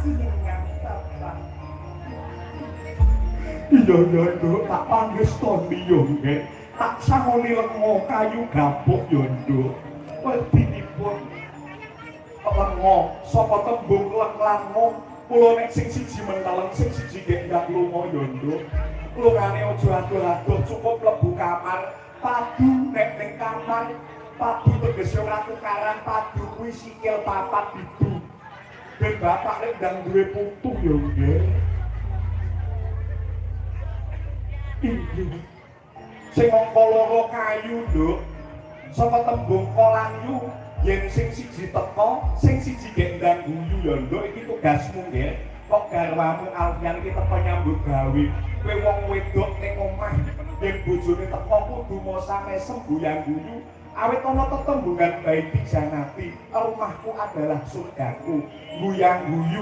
jenengan, Bapak. Iya ya, Nduk, tak pangestoni yo nggih. Tak sangoni lenga kayu gapuk yo, Nduk. Wedinipun lenga saka tembung leng lan ngo. Kula nek sing siji menteleng, sing siji gek ndak lunga yo, Nduk. Lungane aja adoh-adoh, cukup mlebu kamar. Padu nek ning kamar, padu tegese ora tukaran, padu kuwi sikil papat bidu. Ben bapak nek ndang duwe putu yo nggih. Inggih. Sing angka loro kayu, Nduk. Saka tembung kolanyu, yen sing siji teka, sing siji gek ndang guyu ya, Nduk, iki tugasmu nggih. Kok garwamu Alfian iki teka nyambut gawe. Kowe wong wedok ning omah, yen bojone teka kudu mosa mesem guyang guyu. Awit ana tetembungan baiti janati, rumahku adalah surgaku. Guyang guyu.